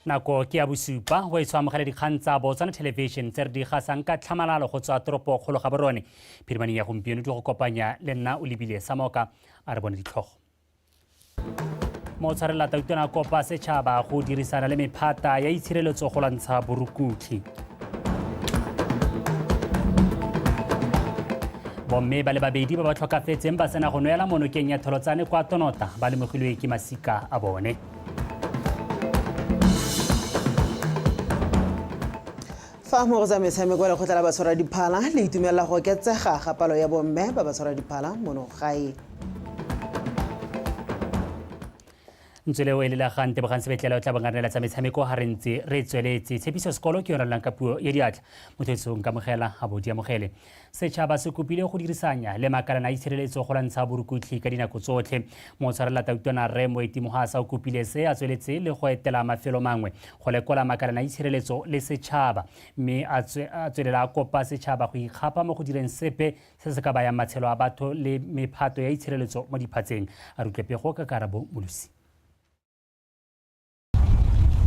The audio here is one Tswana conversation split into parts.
Nako ke ya bosupa o e tshwamogele dikgang tsa Botswana Television tse re di gasang ka tlhamalalo go tswa toropo kgolo ga borone. Phirimaneng ya gompieno di go kopanya le nna o lebile Samoka a re bone ditlhogo. Mo tshwarela tautona kopa setšhaba go dirisana le mephata ya itshireletso go lwantsha borukutlhi. Bomme ba le babedi ba ba tlhokafetseng ba sena go nwela mo nokeng ya Tholotsane kwa Tonota ba lemogilwe ke masika a bone. Fa mo go tsa metshameko, lekgotla la batshwara diphala le itumelela go oketsega ga palo ya bomme ba batshwara diphala mono gae. Ntsweleo e lelagang Tebogang Sebetlela o tla bong a re neela tsa metshameko ga re ntse re tsweletse. Tshepiso Sekolo ke yone lang ka puo ya diatla. Motho etsong kamogela a bo di amogele. Setšhaba se kopile go dirisanya le makalana a itshireletso go lwantsha borukutlhi ka dinako tsotlhe. Motshwarela tautona Rre Moeti Mohasa o kopile se a tsweletse le go etela mafelo mangwe go lekola makalana a itshireletso le setšhaba mme a tswelela a kopa setšhaba go ikgapha mo go direng sepe se se ka bayang matshelo a batho le mephato ya itshireletso mo diphatseng. A re utlwe pego ka Karabo Molosi.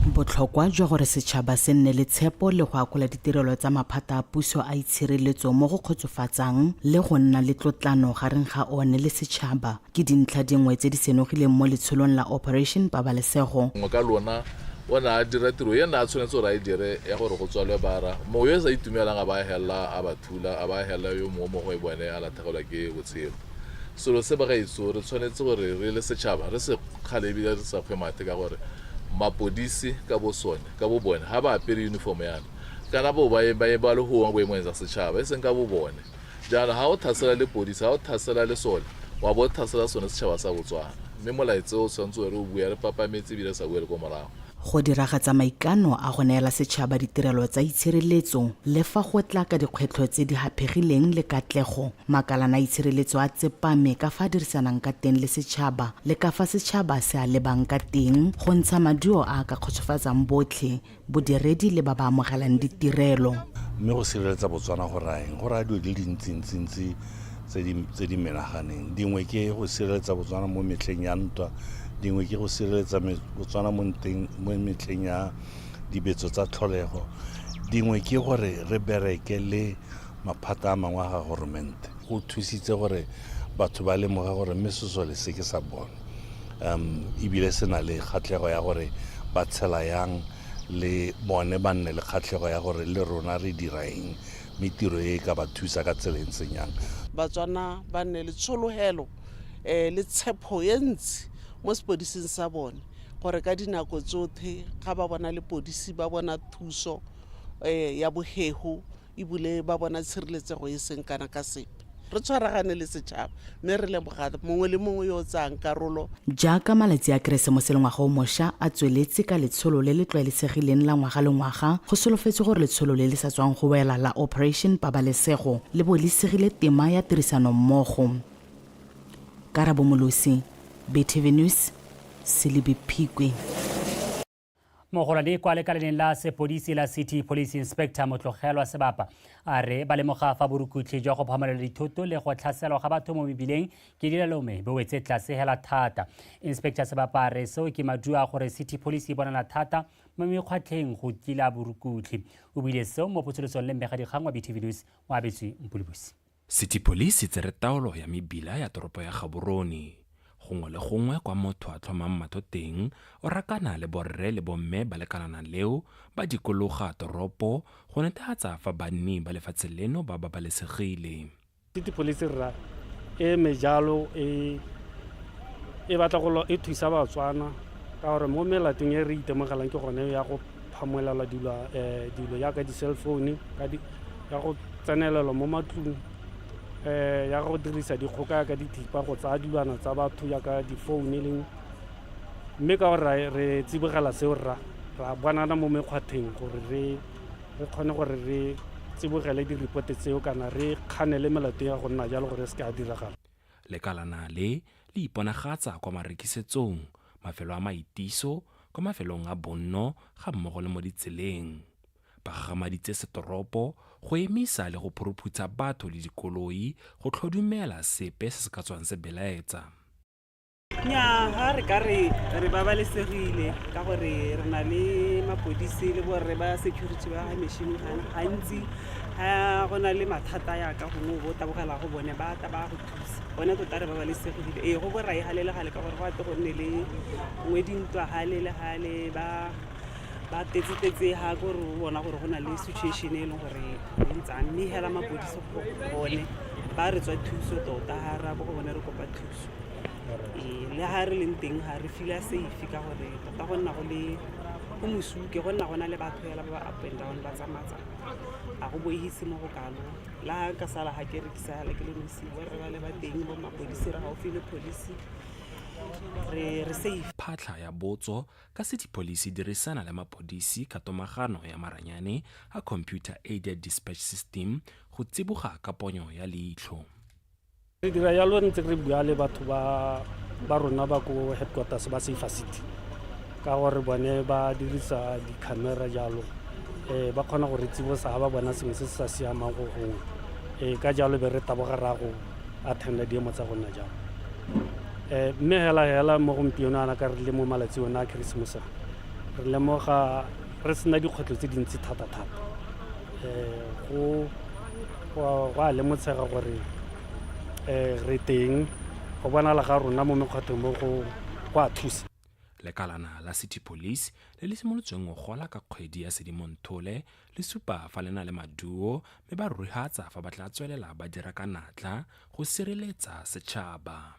Botlhokwa jwa gore setšhaba se nne le tshepo le go akola ditirelo tsa maphata a puso a itshireletso mo go kgotsofatsang le go nna le tlotlano gareng ga one le setšhaba ke dintlha dingwe tse di senogileng mo letsholong la Operation Pabalesego. Mongwe ka lona o ne a dira tiro e ne a tshwanetse gore a e dire ya gore go tswalwe bara. Mongwe yo o sa itumelang a ba a helela a ba thula, a ba a helela yo mongwe mo go bone a latlhegelwa ke botshelo. Selo se bagaetsho re tshwanetse gore re le setšhaba re se kgale ebile re sa kgwe mathe ka gore mapodisi ka bo sone ka bo bone ga ba apere uniform yana kana bo ba ba ba le go boemong jwa setšhaba e seng ka bo bone. Jaanong ga o thasela lepodisi, ga o thasela lesole, wa bo o thasela sone setšhaba sa Botswana. Mme molaetsa o tshwanetse gore re o bue re papametse ebile re sa buele ko morago. Go diragatsa maikano a go neela setšhaba ditirelo tsa itshireletso le fa go tla ka dikgwetlho tse di haphegileng le katlego, makalana a itshireletso a tsepame ka fa a dirisanang ka teng le setšhaba le ka fa setšhaba se a lebang ka teng go ntsha maduo a a ka kgotsofatsang botlhe, bodiredi le ba ba amogelang ditirelo. Mme go sireletsa Botswana go raya eng? Go raya dilo di le dintsintsi tse di menaganeng. Dingwe ke go sireletsa Botswana mo metlheng ya ntwa, dingwe ke go sireletsa Botswana mo nteng mo metlheng ya dibetso tsa tlholego, dingwe ke gore re bereke le maphata a mangwe a ga goromente. Go thusitse gore batho ba lemoge gore mme sesole se ke sa bone um ebile se na le kgatlhego ya gore ba tshela yang le bone ba nne le kgatlhego ya gore le rona re dira eng mme tiro e ka ba thusa ka tsela e ntseng yang. Batswana ba nne le tshologelo le tshepho e ntsi mo sepodising sa bone gore ka dinako tsothe ga ba bona lepodisi ba bona thuso ya bogego ebile ba bona tshireletsego e seng kana ka sepe. Re tshwaragane le setšhaba mme re leboga mongwe le mongwe yo o tsayang karolo. Jaaka malatsi a Keresemose le Ngwaga o Mosha a tsweletse ka letsholo le le tlwaelesegileng la ngwaga le ngwaga, go solofetswe gore letsholo le le sa tswang go wela la Operation Pabalesego le bo le segile tema ya tirisanommogo. Karabo Molosi, BTV News, Selebi Phikwe. Mogolwane kwa lekaleneng la sepodisi la City Police Inspector Motlogelwa Sebapa a re ba lemoga fa borukutlhi jwa go phamolela dithoto le go tlhaselwa ga batho mo mebileng ke dilalome bo wetse tlase hela thata. Inspector Sebapa a re seo ke maduo a gore City Police e bonala thata mo mekgwatlheng go tila borukutlhi. O buile seo mo potsolosong le mmegadikgang wa BTV News Oabetswe Mpulubusi. City Police e tsere taolo ya mebila ya toropo ya Gaborone. Gongwe le gongwe kwa motho a tlhomang matho teng, o rakana le borre le bomme ba lekalana leo ba dikologa toropo go netefatsa fa banni ba lefatshe leno ba babalesegile. City Police rra e eme jalo e e batla go e thusa Batswana ka gore mo melatong e re itemogelang ke gone ya go phamolelwa dilo dilo yaka di-cell phone ya go tsenelelwa mo matlong ya go dirisa dikgoka yaka dithipa go tsaya dilwana tsa batho yaka di-phone leng mme ka gore re tsibogela seo rra ra bonana mo mekgwatheng gore re re kgone gore re tsibogele di-report tseo kana re kganele melato ya go nna jalo gore e se ke a diragala. Lekalana le le iponagatsa kwa marekisetsong, mafelo a maitiso, kwa mafelong a bonno ga mmogo le mo ditseleng. Ba gagamaditse setoropo go emisa le go phuruphutsha batho le dikoloi go tlhodumela sepe se se ka tswang se belaetsa. Nnyaa, ga re ka re re babalesegile ka gore re na le mapodisi le borre ba security ba ga machine gun. Gantsi ga go na le mathata yaka gongwe o bo o tabogela go bone ba tla ba go thusa. Gone tota re babalesegile. Ee, go borai gale le gale ka gore go a tle go nne le gongwe dintwa gale le gale ba ba tetse-tetse ga ko re bona gore go na le situation e leng gore e ntsang mme hela mapodisi bone ba re tswa thuso tota ga re bo go bone re kopa thuso. Ee, le ga re leng teng ga re feel-a safe ka gore tota go nna go le go mosuke go nna go na le batho fela ba ba up and down ba tsamaya-tsamaya, ga go boihise mo go kalo. Le ga nka sala ga ke rekisa fela ke le nosi borre ba le ba teng bo mapodisi re gaufi le police re safe. Phatlha ya botso ka City Police dirisana le mapodisi ka tomagano ya maranyane a Computer Aided Dispatch System go tsiboga ka ponyo ya leitlho. Re dira jalo re ntse re bua le batho ba ba rona ba ko headquarters ba Safer City ka gore bone ba dirisa di-camera jalo um ba kgona go re tsibosa ga ba bona sengwe se se sa siamang go gongwe um ka jalo be re taboga ra go attenda diemo tsa go nna jalo um mme hela hela mo gompieno ana ka re le mo malatsi one a Keresemose re lemoga re sena dikgwetlho tse dintsi thata-thata um go go a lemotshega gore um re teng go bonala ga rona mo mekgwathong mo go go a thusa. Lekalana la City Police le le simolotsweng ngogola ka kgwedi ya Sedimonthole le supa fa le na le maduo mme ba rurihatsa fa ba tla tswelela ba dira ka natla go sireletsa setšhaba.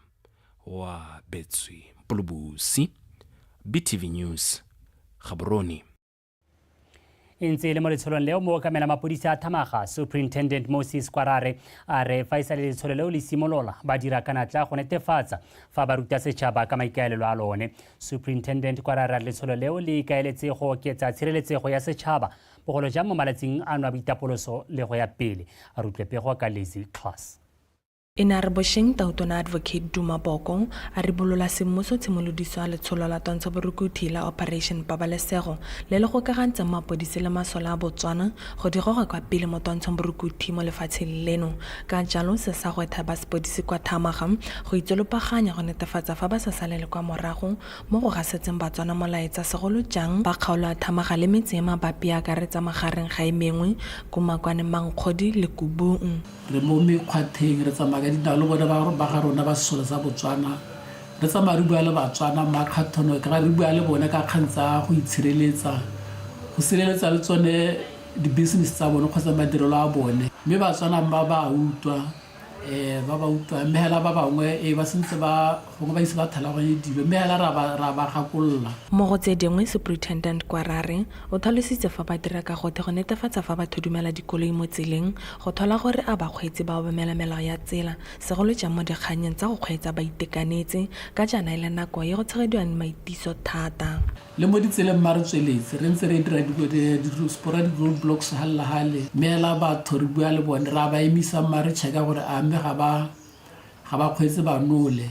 Wa Betswe Mpolobusi, BTV News, Gaborone. E ntse e le mo letsholong leo mookamela mapodisi a Thamaga Superintendent Moses Kwarare a re fa e sa le letsholo leo le simolola ba dira ka natla go netefatsa fa ba ruta setšhaba ka maikaelelo a lone. Superintendent Kwarare a re letsholo leo le ikaeletse go oketsa tshireletsego ya setšhaba bogolo jang mo malatsing ano a boitapoloso le go ya pele. A re utlwe pego ka Lizzy Class. E ne a re bosheng Tautona Advocate Duma Boko a ribolola semmuso tshimolodiso ya letsholo la twantsho borukuthi la Operation Pabalesego le le gokagantseng mapodisi le masole a Botswana go di goga kwa pele mo twantshong borukuthi mo lefatsheng leno. Ka jalo se sa gwetha ba sepodisi kwa Thamaga go itsolopaganya go netefatsa fa ba sa salele kwa morago mo go gasetseng Batswana molaetsa segolo jang ba kgaolo ya Thamaga le metse e mabapi e akaretsa magareng ga e mengwe Kumakwane Mankgodi le Kubung. Re mo mekgwatheng, re tsamaya ka dinao le bone ba ga rona ba sesole sa Botswana. Re tsamaya re bua le Batswana, Makgathono, ke ra re bua le bone ka kgang tsa go itshireletsa, go sireletsa le tsone di-business tsa bone kgotsa madirelo a bone. Mme Batswana ba ba utlwa, ba ba utlwa, mme hela ba bangwe ee ba sentse ba gongwe ba ise ba tlhaloganye dilo, mme hela ra ba, ra ba gakolola. Mo go tse dingwe, Superintendent Kwarare o tlhalositse fa ba dira ka gothe go netefatsa fa ba thodumela dikoloi mo tseleng go tlhola gore a bakgweetsi ba obamela melao ya tsela, segolo jang mo dikgannyeng tsa go kgweetsa ba itekanetse, ka jaana e le nako ye go tshegediwang maitiso thata. Le mo ditseleng mma re tsweletse re ntse re dira di-sporadic road blocks hale le hale, mme hela batho re bua le bone re a ba emisa mma re check-a gore a mme ga ba ga ba kgweetse ba nole.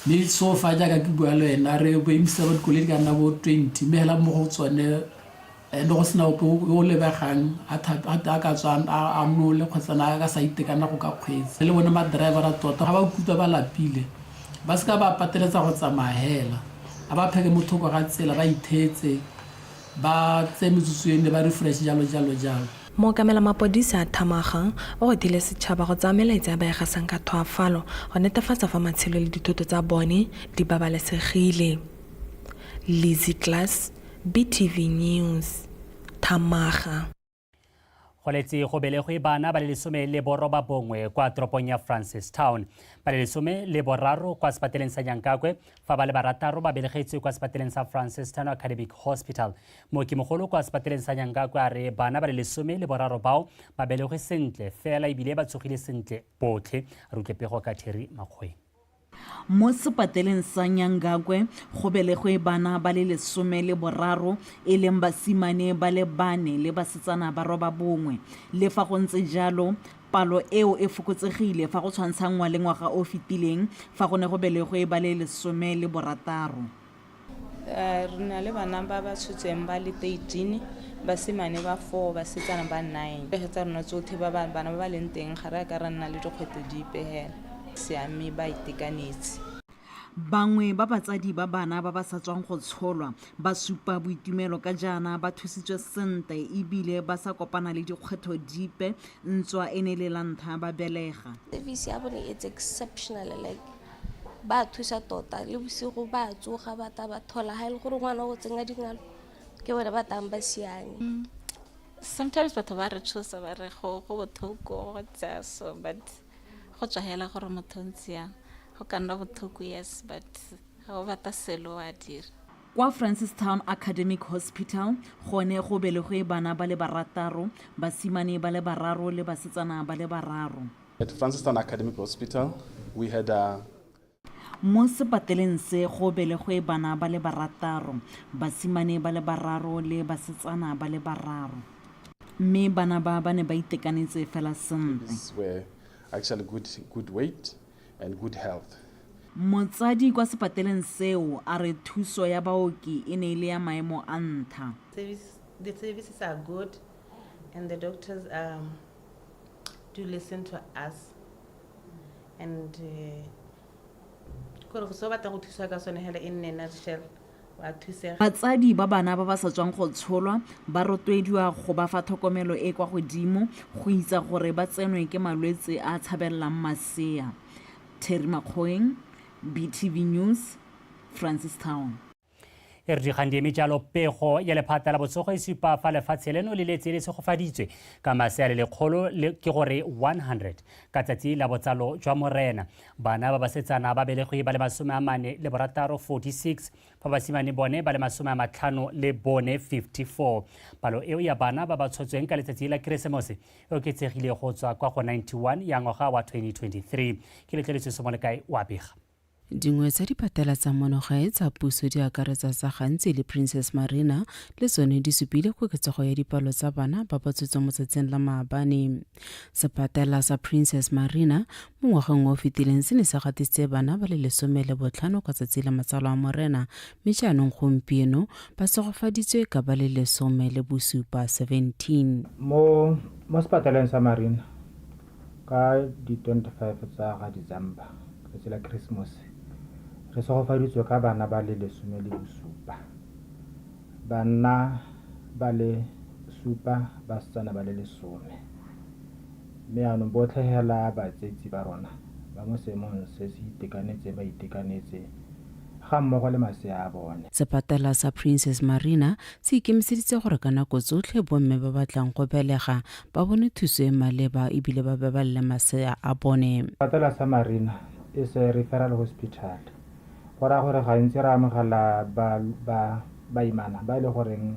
Mme so fa jaaka ke bua le wena re bo emisa bo dikoloi di ka nna bo 20 mme hela mo go tsone and go sena ope yo o lebegang a ka tswa a nole kgotsa a ka sa itekanela go ka kgweetsa. Le bone ma-driver-a tota ga ba ikutlwa ba lapile ba seka ba pateletsa go tsamaya hela, a ba pheke mo thoko ga tsela ba itheetse ba tseye metsotso ene ba refresh jalo jalo jalo. Mookamela mapodisi a Thamaga o gwetlhile setšhaba go tsaya melaetsa e ba e gasang ka tlhoafalo go netefatsa fa matshelo le dithoto tsa bone di babalesegile. Lizzy Glass, BTV News, Thamaga. Go letse go belegwe bana ba le 19 kwa toropong ya Francistown, ba le 13 kwa sepateleng sa Nyankakwe, fa ba le 6 ba belegetswe kwa sepateleng sa Francistown Academic Hospital. Mookimogolo kwa sepateleng sa Nyankakwe a re bana ba le 13 bao ba belegwe sentle fela ebile ba tsogile sentle botlhe. Re utlwe pego ka Terry Makgoeng. Mo sepateleng sa Nyangakwe go belegwe bana ba le 13, e leng basimane ba le 4 le basetsana ba 9. Le fa go ntse jalo, palo eo e fokotsegile fa go tshwantshanngwa le ngwaga o fetileng fa go ne go belegwe ba le 16. Re na le bana ba ba tshotsweng ba le 13, basimane ba 4, basetsana ba 9. Pego tsa rona tsotlhe ba bana ba ba leng teng ga re a ka ra nna le dikgwetlho dipe hela. Siame ba itekanetse. Bangwe ba batsadi ba bana ba ba sa tswang go tsholwa ba supa boitumelo ka jaana ba thusitswe sente e bile ba sa kopana le dikgwetlho dipe ntswa e ne le la ntlha ba belega. Service ya bone it's exceptional like ba thusa tota le bosigo ba tsoga ba ta ba thola ga e le gore ngwana o tsenya dingalo ke bone ba tang ba siame. Sometimes batho ba re tshosa ba re go bothoko go tsaya so but go tswa hela gore motho o ntse yang go ka nna bothoko yes but ga o bata selo wa dira. Kwa Francistown Academic Hospital gone go belegwe bana ba le barataro, basimane ba le bararo le basetsana ba le bararo. At Francistown Academic Hospital, we had a Mo sepateleng se go belegwe bana ba le barataro, basimane ba le bararo le basetsana ba le bararo. Mme bana ba ba ne ba itekanetse fela sentle. Babies were actually good, good weight and good health. Motsadi kwa sepateleng seo a re thuso ya baoki e ne e le ya maemo a ntlha. Service, the services are good and the doctors do listen to us and kore se o batlang go thusiwa ka sone hela in a nutshell wa thusega. Batsadi ba bana ba ba sa tswang go tsholwa ba rotloediwa go ba fa tlhokomelo e e kwa godimo go itsa gore ba tsenwe ke malwetse a a tshabelelang masea. Terry Makgoeng, BTV News, Francistown. E re dikgang di eme jalo, pego ya lephata la botsogo e supa fa lefatshe leno le letse le segofaditswe ka masea le lekgolo le ke gore 100 ka tsatsi la botsalo jwa Morena. Bana ba basetsana ba belegwe ba le 46, 46, fa basimane bone ba le 54, 54. Palo eo ya bana ba ba tshotsweng ka letsatsi la Keresemose e oketsegile go tswa kwa go 91 ya ngwaga wa 2023. Ke letleletswe Somolekae wa bega. Dingwe tsa dipatela tsa monogae tsa puso di akaretsa tsa Gantsi le Princess Marina le tsone di supile koketsego ya dipalo tsa bana ba ba tshotsweng mo tsatsing la maabane. Sepatela sa Princess Marina mo ngwageng o fetileng se ne se gatisitse bana ba le 15 ka tsatsi la matsalo a Morena, mme jaanong gompieno ba segofaditswe ka ba le 17, 17. Mo sepateleng sa Marina ka di 25 tsa ga December, letsatsi la Christmas, re segofaditswe ka bana ba le 17, banna ba le 7, basetsana ba le 10. Mme jaanong botlhe hela batsetsi ba rona ba mo seemong se se itekanetseng, ba itekanetse ga mmogo le masea a bone. Sepatela sa Princess Marina se ikemiseditse gore ka nako tsotlhe bomme ba batlang go belega ba bone thuso e maleba ebile ba babalele masea a bone. Sepatela sa Marina is a referral hospital. Go raya gore gantsi re amogela baimana ba e le goreng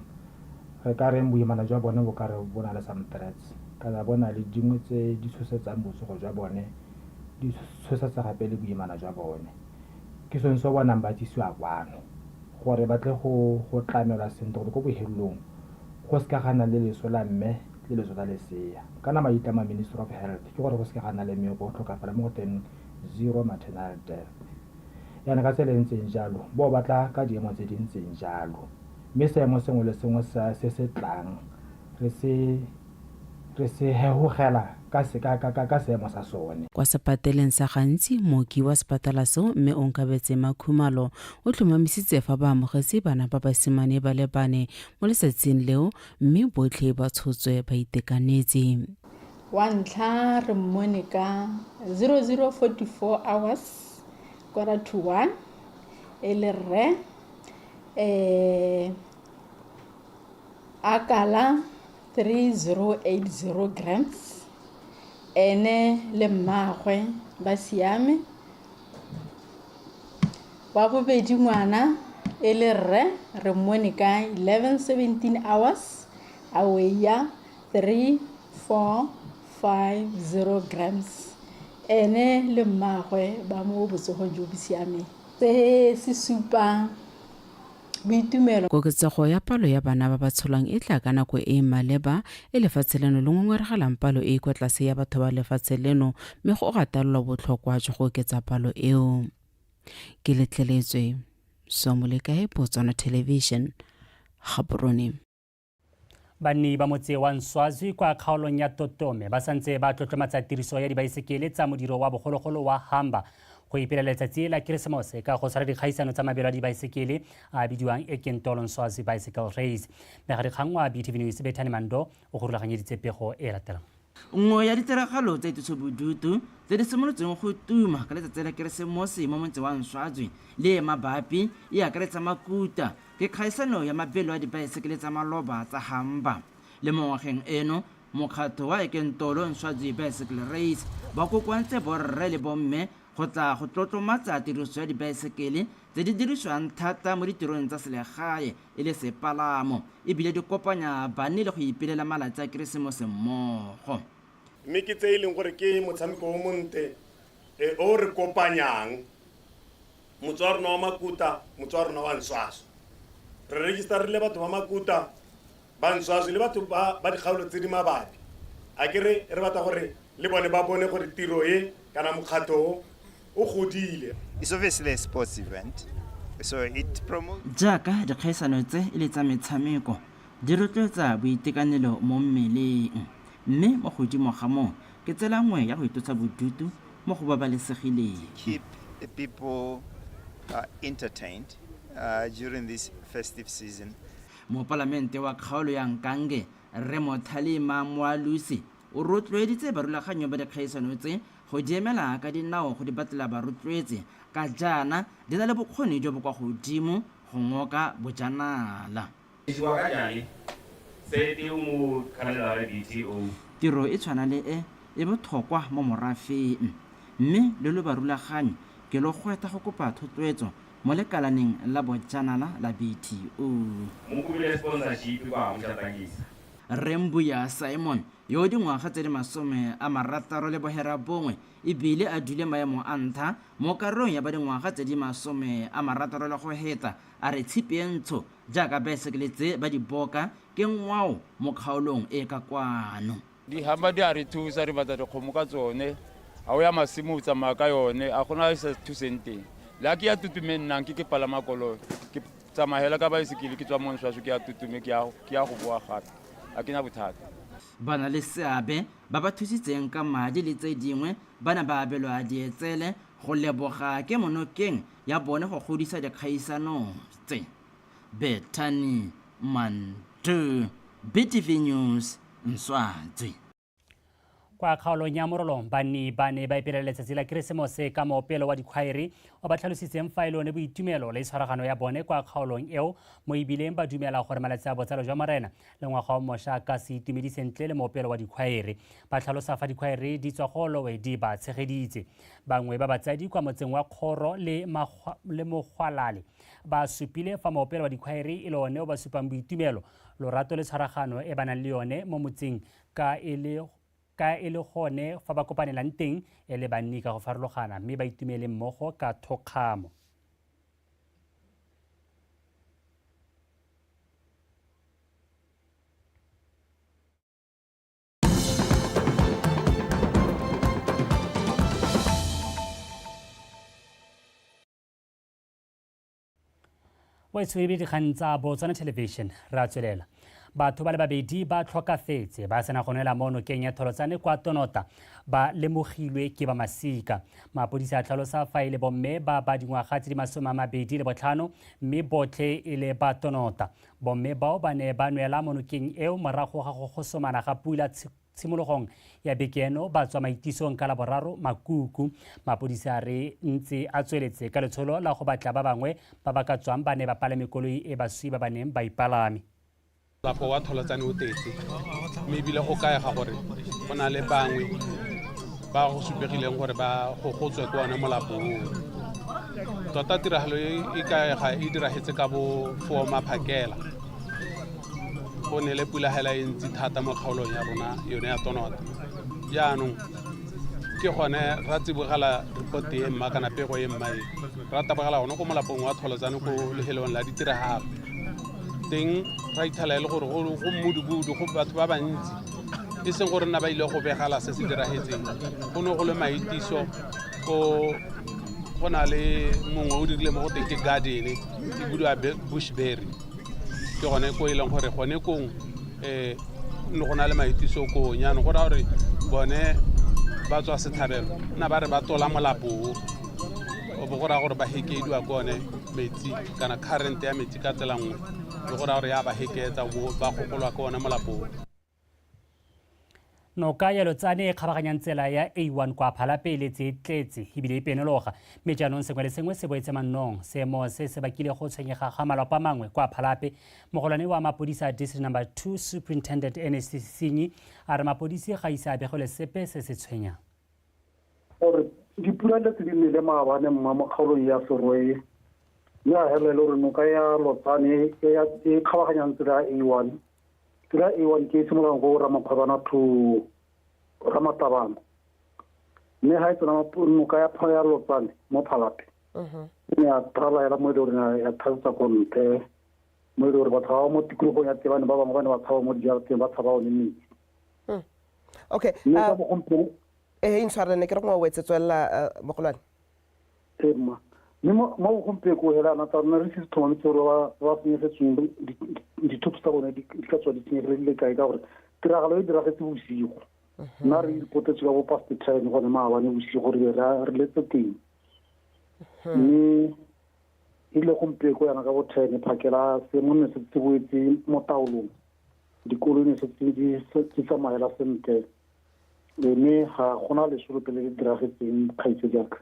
re ka reng boimana jwa bone bo ka re bo na le some threats kana bo na le dingwe tse di tshosetsang botsogo jwa bone, di tshosetsa gape le boimana jwa bone. Ke sone se o bonang ba tsisiwa kwano gore ba tle go tlamelwa sentle gore ko bohelelong go seka ga nna le leso la mme le leso la lesea. Kana maitlamo a Ministry of Health ke gore go seka ga nna le mme o tlhokafala mo go teng zero maternal death. Yana ka tsela e ntseng jalo bo batla ka diemo tse di ntseng jalo, mme seemo sengwe le sengwe se se tlang re se hehogela ka seemo sa sone. Kwa sepateleng sa Gantsi, mooki wa sepatela seo mme Onkabetse Makhumalo o tlhomamisitse fa ba amogetse bana ba basimane ba le bane mo letsatsing leo, mme botlhe ba tshotswe ba itekanetse. Wa ntlha re mmone ka 0044 hours 12:45 e le rre, a kala 3080 grams, ene le mmagwe ba siame. Wa bobedi ngwana e le rre re mmone ka 11:17 hours a weigha 3450 grams, ene le mmagwe ba mo botsogong jo bo siameng. Se se supa boitumelo. Koketsego ya palo ya bana ba ba tsholwang e tla ka nako e e maleba e lefatshe leno le ngongoregelang palo e e kwa tlase ya batho ba lefatshe leno, mme go gatelelwa botlhokwa jwa go oketsa palo eo. Ke letleletswe Somolekae, Botswana Television, Gaborone. Banni ba motse wa Nswazwi kwa kgaolong ya Totome ba santse ba tlotlomatsa tiriso ya dibaesekele tsa modiro wa bogologolo wa Hamba go ipelela letsatsi la Keresemose ka go tshwara dikgaisano tsa mabelo a dibaesekele a a bidiwang Ekentolo Nswazi Bicycle Race. Mmegadikgang wa BTV News Bethany Mando o go rulaganyeditse pego e e latelang. Nngwe ya ditiragalo tsa itlosobodutu tse di simolotseng go tuma ka letsatsi la Keresemose mo motse wa Nswazwi le e mabapi e akaretsa makuta, ke kgaisano ya mabelo a dibaesekele tsa maloba tsa Hamba. Le mo ngwageng eno, mokgatho wa Ekentolo Nswazwi Bicycle Race ba kokoantse borre le bomme go tla go tlotlomatsa tiriso ya dibaesekele tse di dirisiwang thata mo ditirong tsa selegae e le sepalamo e bile di kopanya banni le go ipelela malatsi a Keresemose mmogo. Mme ke tse e leng gore ke motshameko o monte o o re kopanyang, motse wa rona wa Makuta, motse wa rona wa Nswaswe. Re register-rile batho ba Makuta, ba Nswaswe le batho ba ba dikgaolo tse di mabapi. A ke re re batla gore le bone ba bone gore tiro e kana mokgatho o o godile. It's obviously a sports event, so it promotes. Jaaka dikgaisano tse e le tsa metshameko, di rotloetsa boitekanelo mo mmeleng. Mme mo godimo ga moo, ke tsela nngwe ya go itlosa bodutu mo go babalesegileng. Keep people entertained during this festive season. Mopalamente wa kgaolo ya Nkange, Rre Mothalima Moalusi o rotloeditse barulaganyo ba dikgaisano tse go di emela ka dinao go di batlela barotloetsi ka jaana di na le bokgoni jo bo kwa godimo go ngoka bojanala. Tiro e tshwana le e, e bothokwa mo morafeng mme lo le barulaganyi ke lo gwetha go kopa thotloetso mo lekalaneng la bojanala la BTO. Rre Mbuya Simon, yo o dingwaga tse di 69 e bile a dule maemo a ntlha mo karolong ya ba dingwaga tse di 60 le go heta, a re tshipi e ntsho jaaka baesekele tse ba di boka ke ngwao mo kgaolong e ka kwano. Dihamba di a re thusa, re batla dikgomo ka tsone. Ga o ya masimo o tsamaya ka yone, a gona e sa thuseng teng. Le ga ke ya Tutume nna nke ke palama koloi, ke tsamaya hela ka baesekele ke tswa mo Nswaswe ke ya Tutume ke ya go boa gape, ga ke na bothata. Ba na le seabe ba ba thusitseng ka madi le tse dingwe ba ne ba abelwa dietsele go leboga kemonokeng ya bone go godisa dikgaisano tse. Bethany Mandu, BTV News, Nswazwi. Kwa kgaolong ya Morolong, banni ba ne ba ipelela letsatsi la Keresemose ka moopelo wa dikhwaere o ba tlhalositseng fa e le one boitumelo le tshwaragano ya bone kwa kgaolong eo, mo ebileng ba dumela gore malatsi a botsalo jwa Morena le ngwaga o mosha ka se itumedise ntle le moopelo wa dikhwaere. Ba tlhalosa fa dikhwaere di tswa go lowe di ba tshegeditse. Bangwe ba batsadi kwa motseng wa Kgoro le Mogwalale ba supile fa moopelo wa dikhwaere e le one o ba supang boitumelo, lorato le tshwaragano e ba nang le yone mo motseng ka e le gone fa ba kopanelang teng e le banni ka go farologana mme ba itumele mmogo ka thokgamo. Wetso e dikgang tsa Botswana Television re a tswelela. Batho ba le babedi ba tlhokafetse ba sena go nwela mo nokeng ya Tholotsane kwa Tonota ba lemogilwe ke ba masika. Mapodisi a tlhalosa fa e le bomme ba ba dingwaga tse di 25 mme botlhe e le ba Tonota. Bomme bao ba ne ba nwela mo nokeng eo morago ga go gosomana ga pula tshimologong ya beke eno ba tswa maitisong ka Laboraro makuku. Mapodisi a re ntse a tsweletse ka letsholo la go batla ba bangwe ba ba ka tswang ba ne ba palame koloi e baswi ba ba neng ba ipalame. Molapo wa Tholotsane o tetse mme ebile go kaega gore go na le bangwe ba go supegileng gore ba gogotswe ke one molapo oo. Tota tiragalo e e kaega e diragetse ka bo 4 maphakela. Go ne le pula hela e ntsi thata mo kgaolong ya rona yone ya Tonota. Jaanong ke gone ra tsibogela report e mma kana pego e mma e ra tabogela gone ko molapong wa Tholotsane ko lefelong la ditiragalo. Teng ra ithela e le gore go mmudubudu go batho ba bantsi e seng gore nna ba ile go begala se se diragetseng. Go ne go le maitiso ko go na le mongwe o dirile mo go teng ke garden e bidiwa bushberry. Ke gone ko e leng gore gone kong ne go na le maitiso koo. Jaanong go raya gore bone ba tswa setlhabelo nna ba re ba tola molapo o. O bo go raya gore ba hekeediwa ke one metsi kana current ya metsi ka tsela nngwe, e go raya gore ya ba hekeetsa ba gogolwa ke one molapo o. Noka ya Lotsane e kgabaganyang tsela ya A1 kwa Phalape e letse e tletse ebile e penologa, mme jaanong sengwe le sengwe se boetse mannong. Seemo se se bakile go tshwenyega ga malwapa mangwe kwa Phalape. Mogolwane wa mapodisi a District Number 2 Superintendent Ernest Sinyi a re mapodisi ga ise a begelwe sepe se se tshwenyang. Gore dipula le tse di nele maabane mma mo kgaolong ya Serowe, mme a helela gore noka ya Lotsane e kgabaganyang tsela ya A1, tsela ya A1 ke e simololang ko Ramakgwebana to Ramatabana, mme ga e tsena noka ya ya Lotsane mo Phalape, e ne ya thala hela mo e le gore ya thasetsa ko ntle, mo e le gore batho ba mo tikologong ya tebane ba bangwe ba ne ba tshaba mo dijarateng, ba tshaba one metsi. Okay. Mme ka bogompieno Ee, intshwarele, ne ke re gongwe o wetse, tswelela, mogolwane. Ee, mma. Mme mo bogompieko hela ana tsa rona re ise tlhomamise gore ba senyegetsweng dithoto tsa bone di ka tswa di senyegile di le kae, ka gore tiragalo e diragetse bosigo. Nna re reportetswe ka bo past 10 gone maabane bosigo, re be re letse teng. Mme e ile gompieko yana ka bo 10 phakela seemo ne se se boetse mo taolong, dikoloi ne setse di tsamaela sentle, mme ga gona lesolo pele le diragetseng kgaitsedi yaka.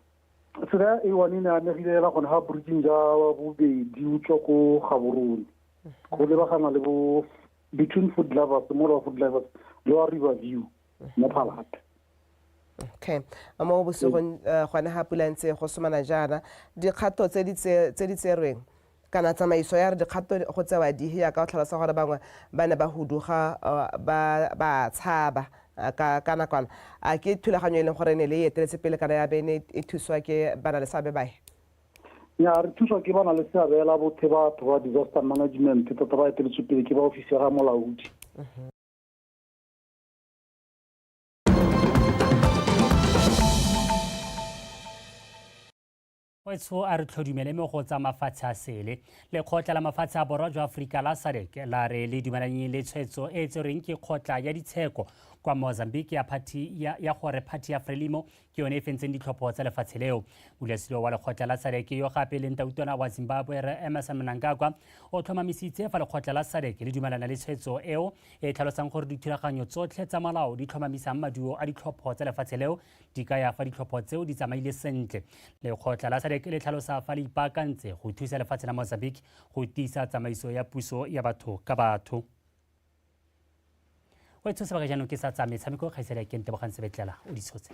Tsela ya A1 e ne amegile hela gone ga bridging ja bobedi o tswa ko Gaborone go lebagana le bo between Food Lovers, mo Food Lovers le wa River View mo Phalape. Okay, mo bosigong gone ga pula ntse go somana jaana, dikgato tse di tserweng kana tsamaiso ya re dikgato go tsewa dihe ya ka o tlhalosa gore bangwe ba ne ba huduga ba tshaba ka nakwana, a ke thulaganyo e leng gore ne le e eteletse pele kana ya be ne e thuswa ke bana le seabe bae? Ya re thuswa ke bana le seabe la bothe batho ba disaster management, tota ba eteletswe pele ke ba ofisi ya ga molaodi. Wetsho a re tlhodumele mo go tsa mafatshe a sele. Lekgotla la mafatshe a borwa jwa Aforika la SADC la re le dumelanye le tshwetso e e tserweng ke kgotla ya ditsheko kwa Mozambique ya phathi ya gore phathi ya Frelimo ke yone e fentseng ditlhopho tsa lefatshe leo. Modulasetilo wa lekgotla la SADC yo gape leng tautona wa Zimbabwe Rre Emmerson Mnangagwa o tlhomamisitse fa lekgotla la SADC le dumelana le tshwetso eo e tlhalosang gore dithulaganyo tsotlhe tsa molao di tlhomamisang maduo a ditlhopho tsa lefatshe leo di kaya fa ditlhopho tseo di tsamaile sentle. Lekgotla la SADC le tlhalosa fa le ipaakantse go thusa lefatshe la Mozambique go tiisa tsamaiso ya puso ya batho ka batho. O e tshose jaanong ke sa tsa metshameko, kgaisadi ya Kente Bogang Sebetlela o di tshotse.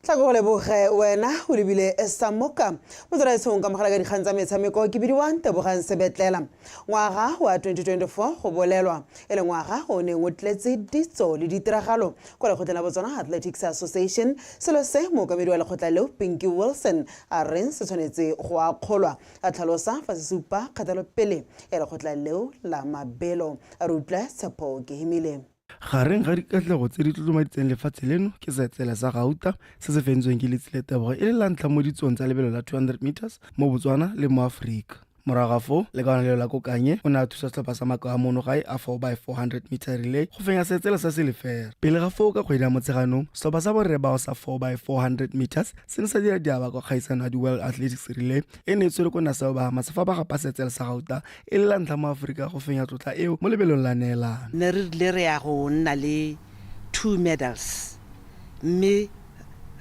Tla go leboge wena o lebile Samoka motswalaetshong ka mogala ka dikgang tsa metshameko. Ke bidiwa Tebogang Sebetlela. Ngwaga wa 2024 go bolelwa e le ngwaga o neng o tletse ditso le ditiragalo kwa lekgotleng la Botswana Athletics Association, selo se mookamedi wa lekgotla leo Pinky Wilson a reng se tshwanetse go akgolwa, a tlhalosa fa se supa kgatelopele ya lekgotla leo la mabelo. A re utlwe Tshepo Kehimile. Gareng ga dikatlego tse di tlotlomaditseng lefatshe leno ke setsele sa gauta se se fentsweng ke Letsile Tebogo e le la ntlha mo ditsong tsa lebelo la 200 meters mo Botswana le mo Aforika. Morago ga foo, lekawana leo la Kokanye o ne a thusa setlhopha sa makau a mono gae a 4x400 meter relay go fenya setsele sa silefere. Pele ga foo, ka kgwedi ya Motsheganong, setlhopha sa borre bao sa 4x400 meters se ne sa dira diaba kwa kgaisano ya di-World Athletics Relay e ne e tshwere ko Nassau, Bahamas, fa ba gapa setsele sa gauta e le la ntlha mo Aforika go fenya tlotla eo mo lebelong la neelano. Ne re rile re ya go nna le 2 medals mme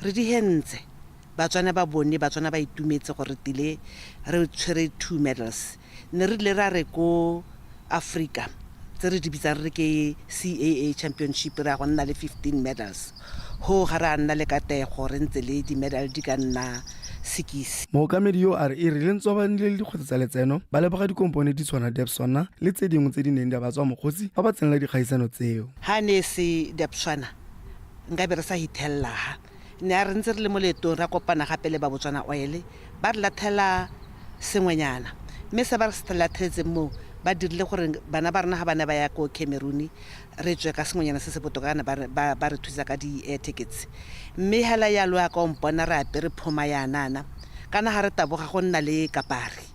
re di hentse. Batswana ba bone, Batswana ba itumetse gore re tile re tshwere 2 medals. Ne re rile ra re ko Africa tse re di bitsang re re ke CAA Championship re ya go nna le 15 medals. Hoo ga re a nna le katego re ntse le di-medal di ka nna sekisi. Mookamedi yo a re e rile ntswa ba nnile le dikgwetlho tsa letseno, ba leboga dikompone di tshwana Debswana le tse dingwe tse di neng di a ba tswa mokgosi fa ba tsenela dikgaisano tseo. Ha ne e se Debswana nka be re sa hithella ha. Ne a re ntse re le mo leetong ra kopana gape le ba Botswana Oil ba re lathela sengwenyana mme se ba re se latheletseng moo Ba dirile gore bana ba rona ga ba ne ba ya ko Cameroon re tswe ka sengwenyana se se botoka kana ba re thusa ka di-air tickets. Mme hela yalo ya ka o mpona re apere phoma yanana kana ga re taboga go nna le kapari.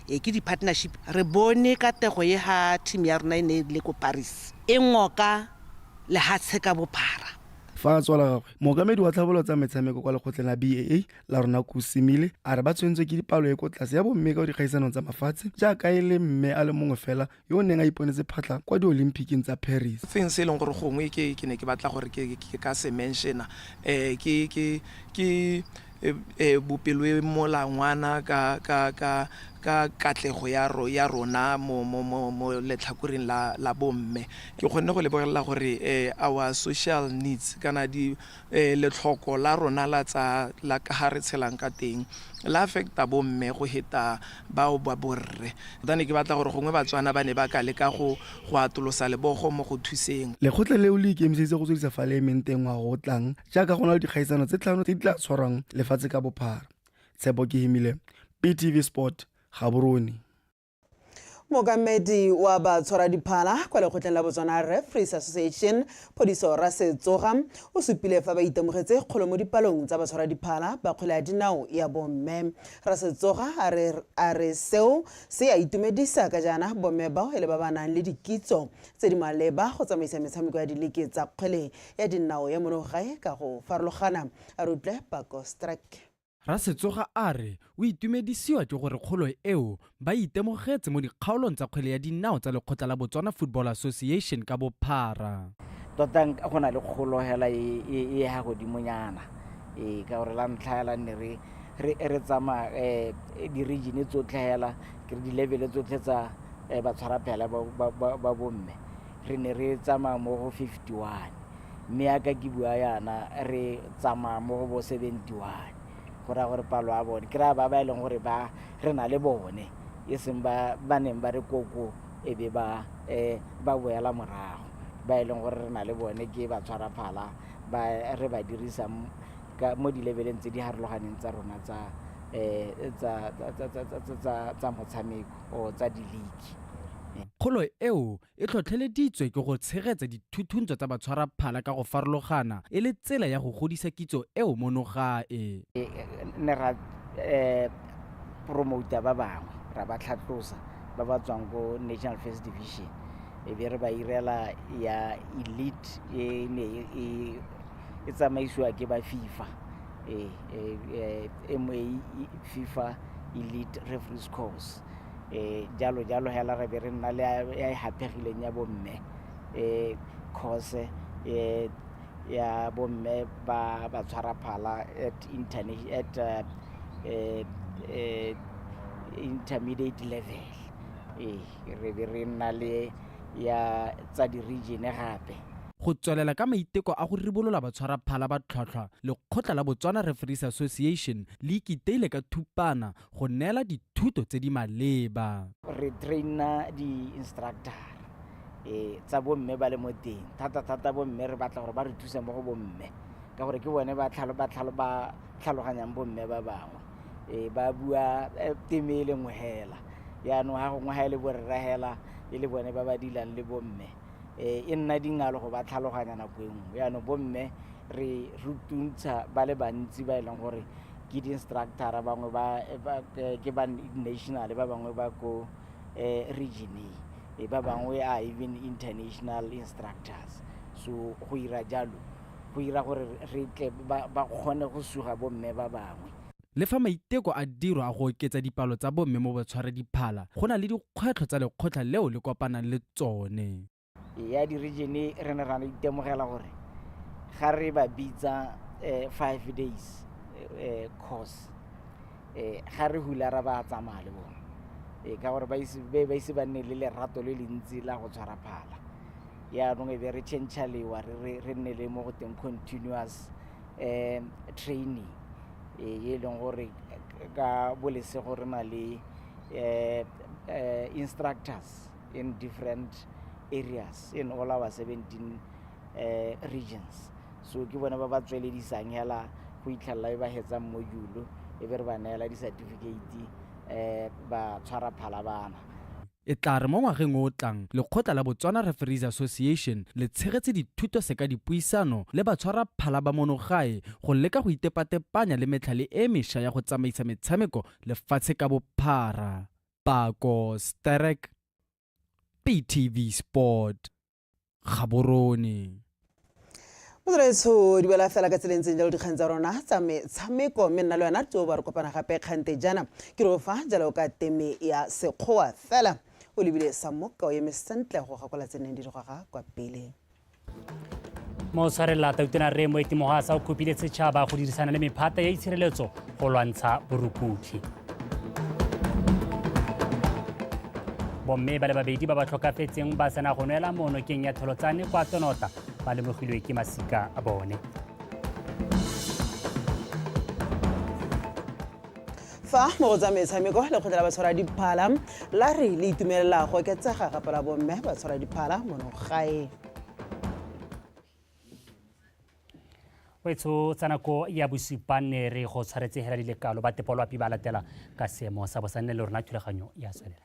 Ee, ke di-partnership. Re bone katego e ga team ya rona e ne e le ko Paris e ngoka lehatshe ka bophara. Fa a tswa la gagwe, mookamedi wa tlhabololo tsa metshameko kwa lekgotleng la BAA la rona Kusimile a re ba tshwentswe ke dipalo e ko tlase ya bomme ka dikgaisanong tsa mafatshe jaaka e le mme a le mongwe fela yo o neng a iponetse phatlha kwa diolimphiking tsa Paris. Thing se e leng gore gongwe ke ke ne ke batla gore ke ke ka se mentiona ke ke ke bopelo molangwana ka ka ka ka katlego ya ro ya rona mo mo mo mo letlhakoreng la la bomme. Ke kgonne go lebogelela gore our social needs kana di letlhoko la rona la tsa la ka ga re tshelang ka teng la affecta bomme go heta bao ba borre. Tota ne ke batla gore gongwe Batswana ba ne ba ka leka go go atolosa lebogo mo go thuseng. Lekgotla leo le ikemiseditse go tswedisa fa le emeng teng ngwaga o tlang jaaka go na le dikgaisano tse tlhano tse di tla tshwarwang lefatshe ka bophara. Tshepo Kehimile, BTV Sport, Gaborone. Mookamedi wa batshwaradiphala kwa lekgotleng la Botswana Referees Association, Phodiso Rasetsoga, o supile fa ba itemogetse kgolo mo dipalong tsa batshwaradiphala ba kgwele ya dinao ya bomme. Rasetsoga a re seo se a itumedisa ka jaana bomme bao e le ba ba nang le dikitso tse di maleba go tsamaisa metshameko ya diliki tsa kgwele ya dinao ya monogae ka go farologana. A re utlwe Pako Strike. Rasetsoga a re o itumedisiwa ke gore kgolo eo ba itemogetse mo dikgaolong tsa kgwele ya dinao tsa lekgotla la Botswana Football Association ka bophara. Tota go na le kgolo hela e e ya godimonyana, ee, ka gore la ntlha hela ne re re re tsamaya di-region tsotlhe hela, ke re di-level tsotlhe tsa batshwaraphela ba bomme, re ne re tsamaya mo go 51, mme yaka ke bua yana re tsamaya mo go bo 71. Go raya gore palo ya bone ke raya ba ba e leng gore ba re na le bone, e seng ba ba neng ba re koko e be ba ba boela morago. Ba e leng gore re na le bone ke ba tshwaraphala ba re ba dirisang ka mo di-leveleng tse di harologaneng tsa rona tsa tsa tsa tsa motshameko or tsa di-league. Kgolo eo e tlhotlheleditswe ke go tshegetsa dithuthuntso tsa batshwaraphala ka go farologana e le tsela ya go godisa kitso eo mono gae. Ne ra promota ba bangwe, ra ba tlhatlosa ba ba tswang ko National First Division, e be re ba irela ya elite e ne e tsamaisiwa ke ba FIFA, MA FIFA Elite Referees Course. Jalo jalo hela re be re nna le ya e haphegileng ya bomme course ya bomme ba ba tshwaraphala at at intermediate level. Re be re nna le ya tsa di-region gape. Go tswelela ka maiteko a go ribolola batshwaraphala ba tlhwatlhwa, lekgotla la Botswana Referees Association le ikiteile ka thupana go neela dithuto tse di maleba. Re traina di-instructor tsa bomme ba le mo teng, thata-thata bomme re batla gore ba re thuse mo go bomme, ka gore ke bone ba tlhaloganyang bomme ba bangwe, ba bua teme e le nngwe hela. Yaanong ga gongwe ga e le borre hela e le bone ba ba dilang le bomme, e nna dingalo go ba tlhaloganya nako e nngwe. Yaanong bomme re rutuntsha ba le bantsi ba e leng gore ke di-instructor, bangwe ba ke ba national, ba bangwe ba ko region, ba bangwe are even international instructors. So go ira jalo go ira gore re tle ba kgone go suga bomme ba bangwe. Le fa maiteko a dirwa a go oketsa dipalo tsa bomme mo batshwaradiphala, go na le dikgwetlho tsa lekgotla leo le kopanang le tsone. Ya di-region re ne ra itemogela gore ga re ba bitsa 5 days course, ga re hulara ba tsamaya le bone, ka gore ba ise ba nne le lerato le le ntsi la go tshwara phala. Yaanong e be re change lewa, re nne le mo go teng continuous training, e leng gore ka bolesego re na le instructors in different areas in all our 17 regions. So ke bone ba ba tsweledisang hela go itlhelela e ba hetsang module, e be re ba neela di-certificate ba tshwara phala bana. E tla re mo ngwageng o o tlang, lekgotla la Botswana Referees Association le tshegetse dithuto seka dipuisano le batshwaraphala ba mono gae go leka go itepatepanya le metlhale e mesha ya go tsamaisa metshameko lefatshe ka bophara. Pako Sterek, BTV Sport, Gaborone. Motswalaetsho di wela fela ka tsela e ntseng jalo dikgang tsa rona tsa metshameko mme nna le wena tso ba re kopana gape kgante jaana ke re o fa jalo ka teme ya sekgowa fela o lebile sa moka o eme sentle go gakola tse neng di di goga kwa pele. Mo tshwarelela tautona Rre Moeti Mohwasa o kopile setšhaba go dirisana le mephata ya itshireletso go lwantsha borukutlhi. Bomme ba le babedi ba ba tlhokafetseng ba sena go nwela mo nokeng ya Tholotsane kwa Tonota ba lemogilwe ke masika a bone. Fa mo go tsa metshameko, lekgotla la batshwara diphala la re le itumelela go oketsega ga palo ya bomme batshwara diphala mono gae. Wetsho tsa nako ya bosupa ne re go tshwaretse hela dilekalo ba tepolwapi ba latela ka seemo sa bosanne le rona thulaganyo ya tswelela.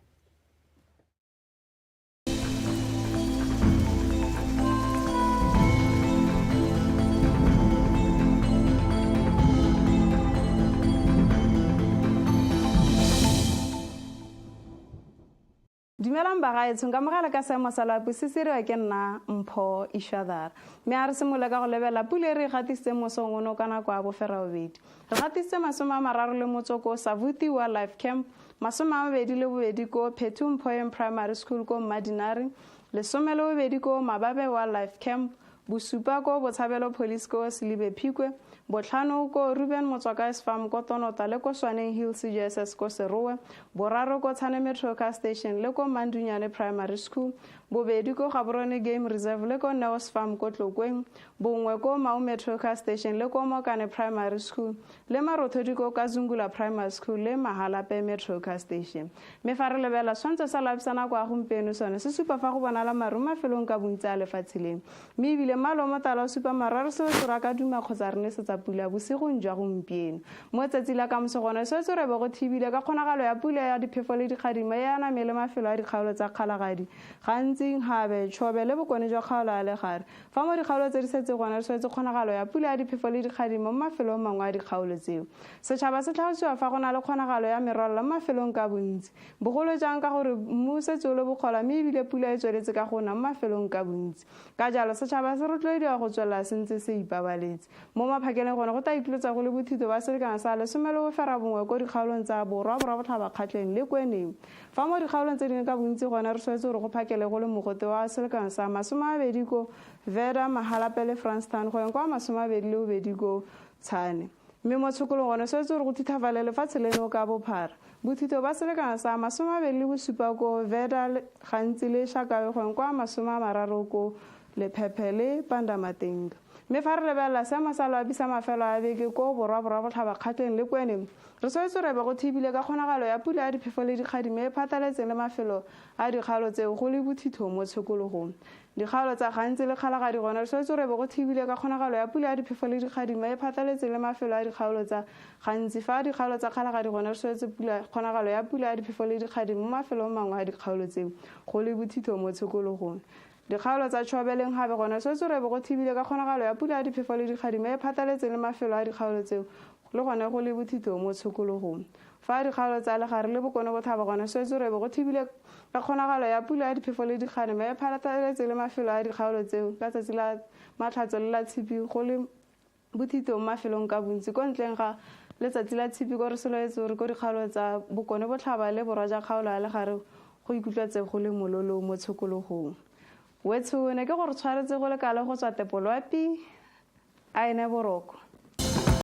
Dumelang bagaetsho, nka mogala ka seemo sa loapi se siriwa ke nna Mpho Ishadhara. Mme a re simolole ka go lebelela pula e re e gatisitseng mosong ono ka nako ya boferabobedi. Re gatisitse 38 ko Savuti Wildlife Camp, 22 ko Phethu Mphoeng Primary School ko Mmadinare, 12 ko Mababe Wildlife Camp, bosupa ko Botshabelo Police ko Selibe Phikwe, botlhano ko Ruben Motswakae's Farm ko Tonota le ko Swaneng Hill CJSS ko Serowe, boraro ko Tshane Metro Car Station le ko Mandunyane Primary School, bobedi ko Gaborone Game Reserve le ko Neos Farm ko Tlokweng, bongwe ko Mau Metro Car Station le ko Mokane Primary School, le Marothodi ko Kazungula Primary School le Mahalapye Metro Car Station. Mme fa re lebelela setshwantsho sa loapi sa nako ya gompieno sone se supa fa go bonala maru mafelong ka bontsi a lefatshe leno. Mme ebile mmala o motala o supa maru a re swetse re a ka duma kgotsa re nesetsa pula bosigong jwa gompieno. Mo tsatsi la kamoso gone swetse re be go thibile ka kgonagalo ya pula ya diphefo le dikgadima e aname le mafelo a dikgaolo tsa Kgalagadi, Gantsi, Nhabe, Chobe le bokone jwa kgaolo ya Legare. Fa mo dikgaolo tse di setse gona re swetse kgonagalo ya pula ya diphefo le dikgadimo mo mafelong mangwe a dikgaolo tseo. Setšhaba se tlhalosiwa fa go na le kgonagalo ya merwalela mo mafelong ka bontsi, bogolo jang ka gore mmu o setse o le bokgola mme ebile pula e tsweletse ka go na mo mafelong ka bontsi. Ka jalo, setšhaba se rotloediwa go tswelela se ntse se ipabaletse. Mo maphakeleng gone go tla itlotsa go le bothito ba selekano sa 19 ko dikgaolong tsa Borwa, Borwa-Botlhaba, Kgatleng le Kweneng. Fa mo dikgaolong tse dingwe ka bontsi gone re swetse gore go phakele go le mogote wa selekano sa 20 ko Veda, Mahalapye le Francistown go yeng kwa 22 ko Tshane. Mme mo tshokolong gone swetse gore go thithafale lefatshe leno ka bophara. Bothito ba selekano sa 27 ko Veda gantsi le Shakawe go yeng kwa 30 ko Lephephe le Pandamatenga. Mme fa re lebelela seemo sa loapi sa mafelo a beke ko Borwa, Borwa-Botlhaba, Kgatleng le Kweneng, re swetse re be go thibile ka kgonagalo ya pula ya diphefo le dikgadime e phatlaletseng le mafelo a dikgaolo tseo go le bothitho mo tshokologong. Dikgaolo tsa Gantsi le Kgalagadi gone re swetse re be go thibile ka kgonagalo ya pula ya diphefo le dikgadima e phatlaletseng le mafelo a dikgaolo tsa Gantsi. Fa dikgaolo tsa Kgalagadi gone re swetse pula kgonagalo ya pula ya diphefo le dikgadima mo mafelong mangwe a dikgaolo tseo go le bothitho mo tshokologong. Dikgaolo tsa Chobe le Nhabe gone swetso re be go thibile ka kgonagalo ya pula ya diphefo le dikgadima e phatlaletseng le mafelo a dikgaolo tseo le gone go le bothito mo tshokologong. Fa dikgaolo tsa Legare le Bokone Botlhaba gone swetso re be go thibile ka kgonagalo ya pula ya diphefo le dikgadima e phatlaletseng le mafelo a dikgaolo tseo ka tsatsi la Matlhatso le la Tshipi go le bothito mo mafelong ka bontsi ko ntleng ga Letsatsi la Tshipi ko re soloetse gore ko dikgaolo tsa Bokone Botlhaba le Borwa ja kgaolo ya Legare go ikutlwetse go le mololo mo tshokologong. Wetsho ne ke go re tshwaretse go le kalo go tswa Tepoloapi a ene boroko.